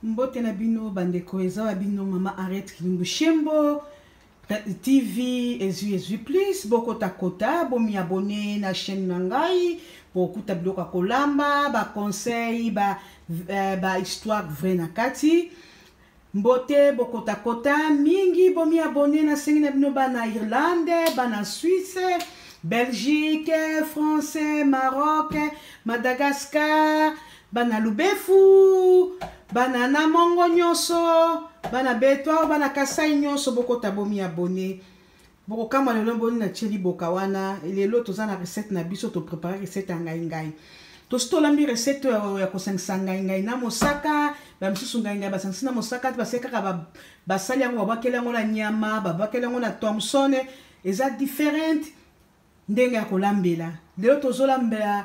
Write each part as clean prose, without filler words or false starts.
Mbote na bino bandeko, eza wa bino mama Harriet Kilumbu Shembo TV ezui ezui plus bokota kota bomi abonner na chaîne na ngai bokuta biloko ya kolamba ba conseil ba, eh, ba histoire vrai na kati mbote bokota kota mingi bomi abonner na sengi na bino bana Irlande bana Suisse Belgique France Maroc Madagascar Bana Lubefu, bana na Mongo nyonso, bana Betwa, bana Kasai nyonso bokota bomi abonné. Bokokamwa lelo boni na tie liboka wana. Lelo toza na recette na biso, to préparer recette ya ngai ngai. Tosi tolambi recette ya kosangisa ngai ngai na mosaka, ba misusu ngai ngai basangisi na mosaka te, basali kaka basali yango babwakeli yango na nyama, babwakeli yango na thomson, eza different ndenge ya kolambela. Lelo tozolambela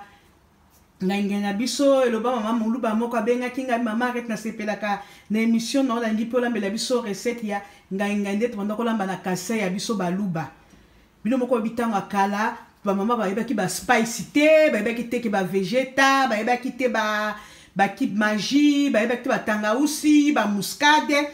ngai ngai na biso eloba mama moluba moko abengaki ngai mama arrête nasepelaka na émission na olangi mpe olambela biso recette ya ngai ngai nde tobanda kolamba na kasai ya biso baluba bino moko oyebi ntango ya kala bamama bayebaki ba spice te bayebaki te ke ba vegeta bayebaki te ba ba cube magie bayebaki te batangausi ba muscade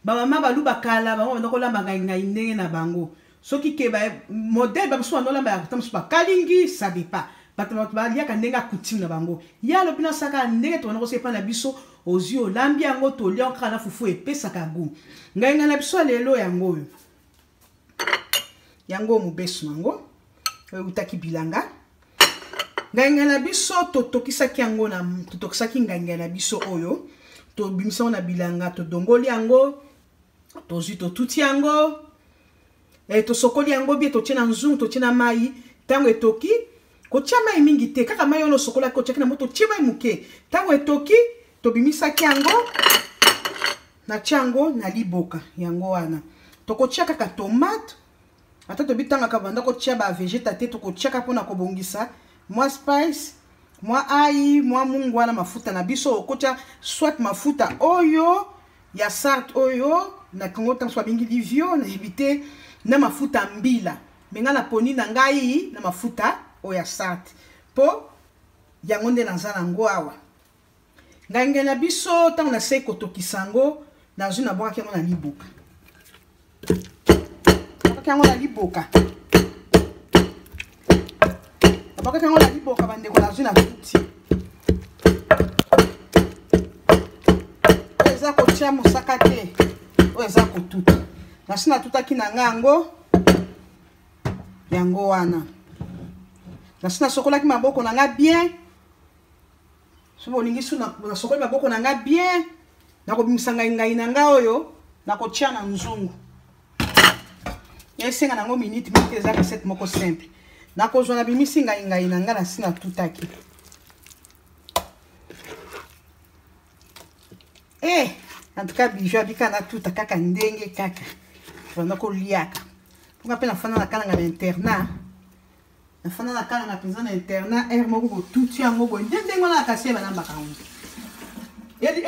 bamama baluba kala bango banda kolamba ngai ngai ndenge na bango Soki ke ba modèle ba mosusu bando lamba ya ta mosusu ba kalingi ça dépend. Bato bato baliaka ndenge ya coutume na bango. Ye alobi na saka ndenge tobanda kosala epai na biso ozwi olambi yango tolia yango kaka na fufu epesaka goût. Ngai ngai na biso ya lelo yango oyo. Yango mobesu nango oyo eutaki bilanga. Ngai ngai na biso totokisaki yango na totokisaki ngai ngai na biso oyo tobimisa yango na bilanga todongoli yango tozwi totuti yango e, tosokoli yango bie totie na nzungu totie na mai ntango etoki kotia mai mingi te kaka mai wana osokolaki otiaki na moto otie mai moke ntango etoki tobimisaki yango natia yango na liboka yango wana tokotia kaka tomate ata tobitangaka banda kotia ba vegeta te tokotiaka mpona kobongisa mwa spice mwa ai mwa mungwa na mafuta na biso okotia soit mafuta oyo ya sart oyo na Congo ntango babengi livio nayebi te na mafuta mbila me ngai naponi na ngai na mafuta oyo ya sart mpo yango nde naza nango awa ngai ngai na biso ntango nasei kotokisa yango nazwi nabwakaki yango na liboka nabwakaki yango na liboka nabwakaki yango na liboka bandeko nazwi na tuti oyo eza kotya mosaka te oyo eza kotuta nasi natutaki na ngai yango yango wana nasi nasokolaki maboko na ngai bien soki bolingi su nasokoli maboko na ngai bien nakobimisa ngai ngai na ngai oyo nakotia na nzungu esenga nango minute minute eza recette moko simple nakozwa nabimisi ngai ngai na ngai nasi natutaki eh en tout cas bijou abika natuta kaka ndenge kaka banda koliaka mponga mpe nafanda na kalanga na internat nafanda na kalanga mpenza na internat aire moko botuti yango boye nde ndenge wana kasi ye balambaka yango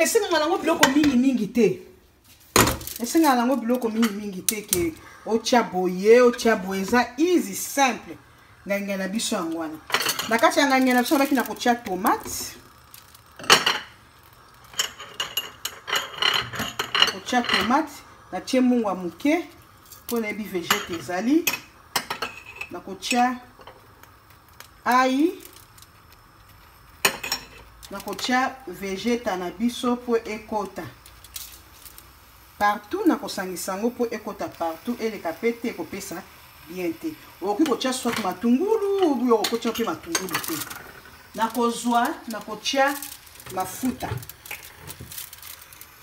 esengaka nango biloko mingi mingi te esengaka nango biloko mingi mingi te ke otya boye otya boye eza easy simple ngai ngai na biso yango wana na kati ya ngai ngai na biso nabaki na kotya tomate kotya tomate natie mungwa moke mpo nayebi vegete ezali nakotya ai nakotya vegeta na biso mpo ekota partout nakosangisa yango mpo ekota partout eleka mpe te ekopesa bien te okoki kotya soit matungulu obi okotya mpe matungulu te nakozwa nakotya mafuta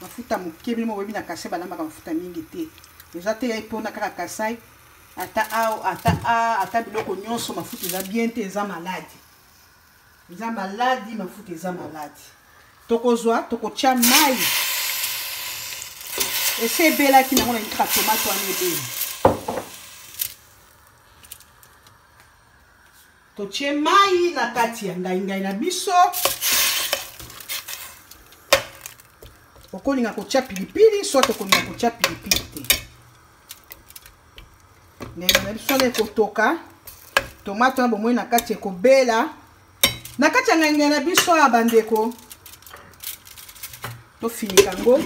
mafuta moke bino boyebi na kasai balambaka mafuta mingi te eza te mpona kaka kasai ata a ata a ata biloko nyonso mafuta eza bien te eza maladi eza maladi mafuta eza maladi tokozwa tokotya mai esi ebelaki nango na kaka tomate wana ebeli totie mai na kati ya ngai ngai na biso okolinga kotya pilipili soit okolinga kotya pilipili te ndenge na biso wana ekotoka tomate wana bomoi na kati ekobela na kati ya ngai ngai na biso ya bandeko. Tofinika yango.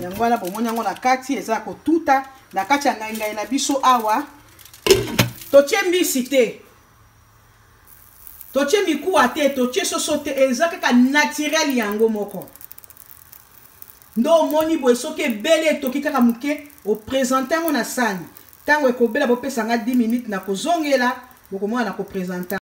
Yango wana bomoni yango na kati eza ya kotuta na kati ya ngai ngai na biso awa. Totie mbisi te, totie mikuwa te, totie soso te, eza kaka naturel yango moko. Nde omoni boye soki ebele etoki kaka moke, opresente yango na sani. Ntango ekobela bopesa nga 10 minutes na kozongela, bokomona na kopresente.